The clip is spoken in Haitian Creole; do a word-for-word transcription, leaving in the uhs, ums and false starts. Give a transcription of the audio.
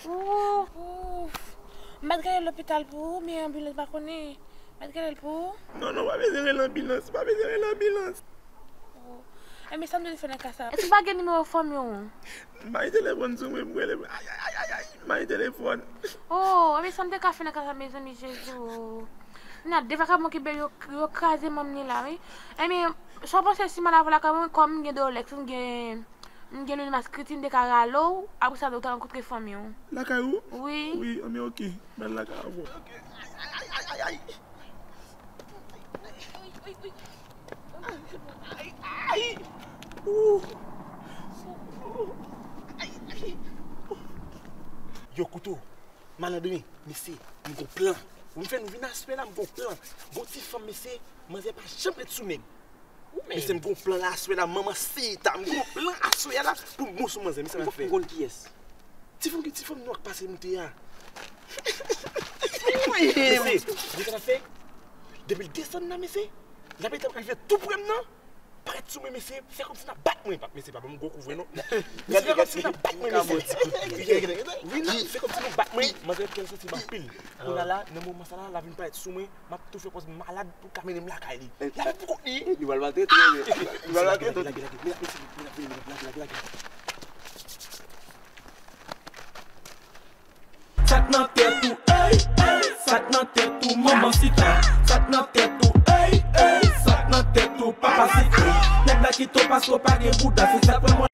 Ouf. M pa t gade lopital pou ou, men anbilans pa konnen. M pa t gade l pou ou. Non, non, pa bezwen rele anbilans, pa bezwen rele anbilans. Oh. Enben, sa m dwe fè nan ka sa? Èske w pa gen nimewo fanmi w? M pa gen telefòn sou mwen, m rele. Ay, ay, ay, ay, ay, m pa gen telefòn. Oh, enben, sa m te ka fè nan ka sa, mezanmi, Jezi, oh. Nan de vakabon ki bè yo, yo kraze manm ni la, wi. Enben, sa w panse si m al avè w lakay mwen, kòm m gen Dolex, m gen M gen Lil Mas Kriti, m te ka rale w, apre sa, ou ta rankontre fanmi w. Lakay ou? Wi. Wi, anben, oke. M al lakay avè w. Oke. Ay, ay, ay, ay, ay. Ay, ay. Ooh. Ay, ay. Yo, Kouto, Malandren, mesye, m gon plan. Ou m fè nou vin aswè la, m gon plan. Gon ti fanm, mesye, manzè pa janm ret sou men m. Mesye, m gon plan la aswè la, manman sita. M gon plan aswè a la pou m bon sou manzè, mesye, m ap fè. Ou konn kiyès? Ti fanm ki ti fanm nwa k pase moute a. Mesye, ou konn sa n ap fè? Depi l desann nan, mesye, l ap rive tou pre m nan. Parèt sou mwen, mesye, fè kòmsi n ap bat mwen. Mesye, pa ban m gwo kou vre, non. Mesye, fè kòmsi n ap bat mwen, mesye. Wi, non, fè kòmsi nou bat mwen. Manzè kè l santi m anpil. Kounye a la, nan moman sa la, l ap vin parèt sou mwen. M ap tou fè kòmsi m malad pou l ka mennen m lakay li. L ap vin pou kont li. Li pral maltrete w, li pral maltrete w. Lage, lage, lage, lage, lage, lage. Sa k nan tèt ou, ey, ey, sa k nan tèt ou, manman sita. Sa k nan tèt ou, ey, ey, sa k nan tèt ou, papa sita. Nèg la kite w paske w pa gen bouda, se sa k fè mwen